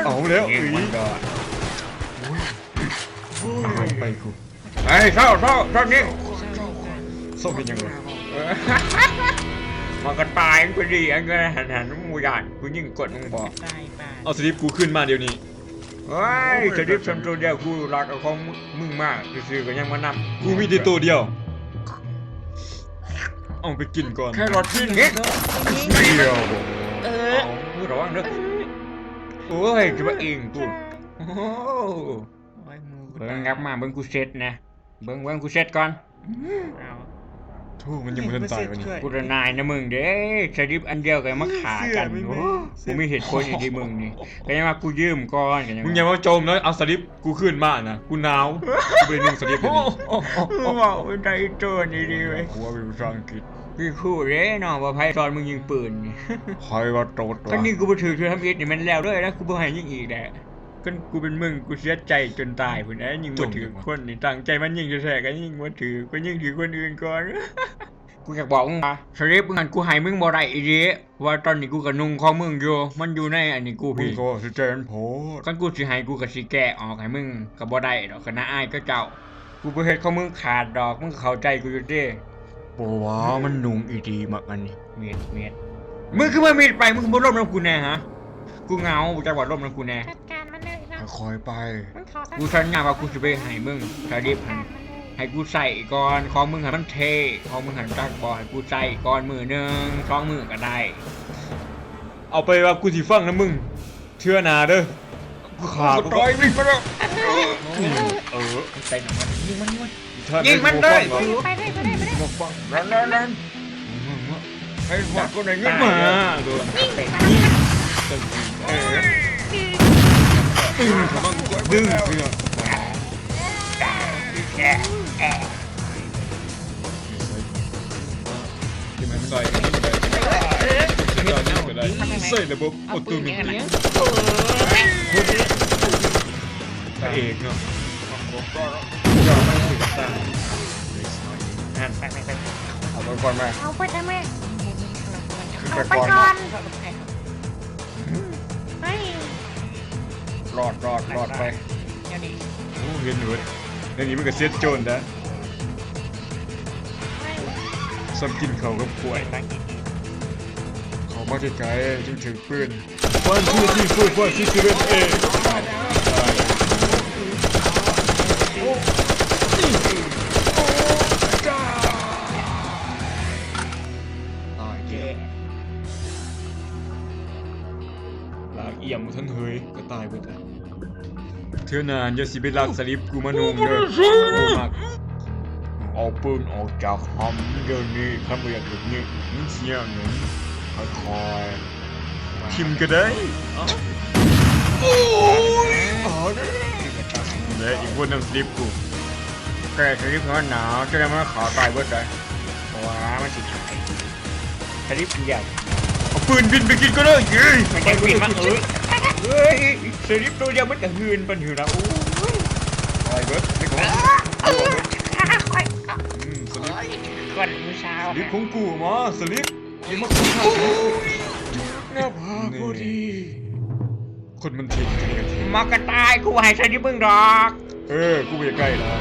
ເອົາແລ້ວ ເອີຍ ມັນກໍ ໂອ້ຍ ໄປກູ ເຮີ້ຍ ເຊົາ ເຊົາ ເຊົາຍິງ ເຊົາເຮັດຫຍັງວະ? ເອີ ມັນກໍຕາຍ ມັນກໍດີ ອັນນັ້ນຫັ້ນ ຫັ້ນ ມຶງບໍ່ຢ້ານກູຍິງກົດມຶງບໍ່? ເອົາສະລິບກູຄືນມາດຽວນີ້. ໂອ້ຍ ສະລິບຊັ້ນໂຕດຽວ ກູລັກເອົາຂອງມຶງມາຊື່ໆ ກໍຍັງມານຳ ກູມີແຕ່ໂຕດຽວ. ເອົາໄປກິນກ່ອນ ແຄຣອດກິນເຮັດ ດຽວ ເອີ ເອົາ ລະວັງເດີ. ໂອ້ຍ ຈະມາອີງກູ ໂອ້ໂຫ ໂອ້ຍ ມຶງກັບມາເບິ່ງກູເຊັດນະ ເບິ່ງ ເບິ່ງກູເຊັດກ່ອນ. ເອົາ ໂທ້ ມັນຍັງບໍ່ທັນຕາຍວະນີ້ ກູລະນາຍນະມຶງເດ້ ສະລິບອັນດຽວກໍມາຂ້າກັນ. ໂອ້ ບໍ່ມີເຫດຜົນອີ່ຫຼີມຶງນີ້ ກໍຍັງວ່າກູຢືມກ່ອນ ກໍຍັງ ມຶງຢ່າມາຈົ່ມນະ ເອົາສະລິບ ກູຄືນມານະ ກູໜາວ ກູບໍ່ໄດ້ນຸ່ງສະລິບແບບນີ້. ມຶງເວົ້າເປັນໄທໂຕນອີ່ຫຼີເວີຍ ກູເວົ້າເປັນພາສາອັງກິດ. ຄືຄູເດ້ເນາະ ວ່າໃຜສອນມຶງຍິງປືນນີ້? ໃຜວ່າໂຕດວະ? ຄັນຍິງກູບໍ່ຖືກເທື່ອທຳອິດນີ້ແມ່ນແລ້ວເລີຍນະ ກູບໍ່ໃຫ້ຍິງອີກແຫຼະ. ຄັນກູເປັນມຶງ ກູເສຍໃຈຈົນຕາຍພຸ້ນແຫຼະ ຍິງບໍ່ຖືກຄົນນີ້ ຕັ້ງໃຈມາຍິງແທ້ໆ ກໍຍິງບໍ່ຖືກ ກໍຍິງຖືກຄົນອື່ນກ່ອນ. ກູຢາກບອກມຶງວ່າ ສະລິບມຶງຫັ້ນ ກູໃຫ້ມຶງບໍ່ໄດ້ອີ່ຫຼີ. ວ່າຕອນນີ້ກູກໍນຸ່ງຂອງມຶງຢູ່ ມັນຢູ່ໃນອັນນີ້ກູພີ້ ມຶງກໍເສຍໃຈມັນໂພດ. ຄັນກູຊິໃຫ້ ກູກໍຊິແກະອອກໃຫ້ມຶງກໍບໍ່ໄດ້ດອກ ກໍໜ້າອາຍກັບເຈົ້າ. ກູບໍ່ເຮັດຂອງມຶງຂາດດອກ ມຶງກໍເຂົ້າໃຈກູຢູ່ຕິ. ບໍ່ວ່າມັນນຸ່ງອີ່ດີມັກອັນນີ້ ມິດ ມິດ. ມຶງຄືມາມິດໄປ ມຶງຄືບໍ່ລົມນຳກູແດ່ຫະ? ກູເຫງົາ ບໍ່ຈັກວ່າລົມນຳກູແດ່. ຈັດການມັນເລີຍເນາະ ຄ່ອຍໄປ ມັນເຂົ້າ ກູສັນຍາວ່າກູຊິໄປໃຫ້ມຶງ ສະລິບຫັ້ນ ໃຫ້ກູໃຊ້ກ່ອນ ຂອງມຶງຫັ້ນມັນເທ່ ຂອງມຶງຫັ້ນຈັກບໍ່ ໃຫ້ກູໃຊ້ກ່ອນມື້ໜຶ່ງສອງມື້ກໍໄດ້. ເອົາໄປວ່າກູຊິຟັງນຳມຶງເທື່ອໜ້າເດີ ກູຂ້າ ກູຕາຍ ຍິງມາແລ້ວ. ເອີ ໃສ່ນ້ຳມັນ ຍິງມັນ ຍິງມັນ ຍິງມັນເລີຍ ໄປເລີຍ ໄປເລີຍ ໄປເລີຍ ມາຟັງ ນັ້ນໆ ໃຫ້ຮອດຄົນໄດ້ເງິນມາ ຍິງ ເອີ ດຶງ ດຶງ ໃສ່ລະບົບ ອໍໂຕແມັດຕິກ ພະເອກເນາະ ຍອດມາກ ສຸດຕາ ຫັ້ນ ເອົາໄປກ່ອນມາ ເອົາໄປທຳໄມ ຂຶ້ນໄປກ່ອນ ເອົາໄປກ່ອນ ໄປ ລອດ ລອດ ລອດໄປ ແນວນີ້ ໂອ້ ເຫັນເວີດ ແນວນີ້ມັນກໍເສັດໂຈນນະ ໄປ ສ່ຳກິນເຂົ້າກັບກ້ວຍ ເຂົ້າມາໃກ້ໆ ຈຶ່ງຖືກປືນ. One two three four five six seven eight ຕາຍແລ້ວ ລາກອຽມບໍ່ທັນເຮີຍ ກໍຕາຍເບິດແລ້ວ. ເທື່ອໜ້າຢ່າຊິໄປລັກສະລິບກູມານຸ່ງເດີ ກູບໍ່ໄດ້ຊື້ ກູມັກ. ເອົາປືນອອກຈາກຫຳດຽວນີ້ ຄັນບໍ່ຢາກຖືກຍິງ ມີເສຍເງິນ ຄ່ອຍໆ ຖິ້ມກໍໄດ້. ໂອ້ຍ ເອົາເດີ ແລະອີກຄົນນຳສະລິບກູ ແກະສະລິບໃຫ້ມັນໜາວ ຈະໄດ້ມາຂ້າຕາຍເບິດໄດ໋ ເພາະວ່າມັນຊິຕາຍ. ສະລິບເດີ ເອົາປືນບິນໄປກິນກໍໄດ້ ເອີຍ ມັນຍັງບິນມາ ເອີຍ ເອີຍ ສະລິບໂຕດຽວມັນກະຮືນປານຫິວນະ ໂອ້ຍ ຕາຍເບິດ ໄປກ່ອນ ອືມ ສະລິບ ກ່ອນມື້ເຊົ້າ ສະລິບຂອງກູມາ ສະລິບ ຢ່າມາ ໜ້າຜາກພໍດີ ຄົນມັນເທັງ ໃຜກໍເທັງ ມັກກະຕາຍ ກູບໍ່ໃຫ້ສະລິບມຶງດອກ ເອີ ກູບໍ່ຢາກໄດ້ລະ.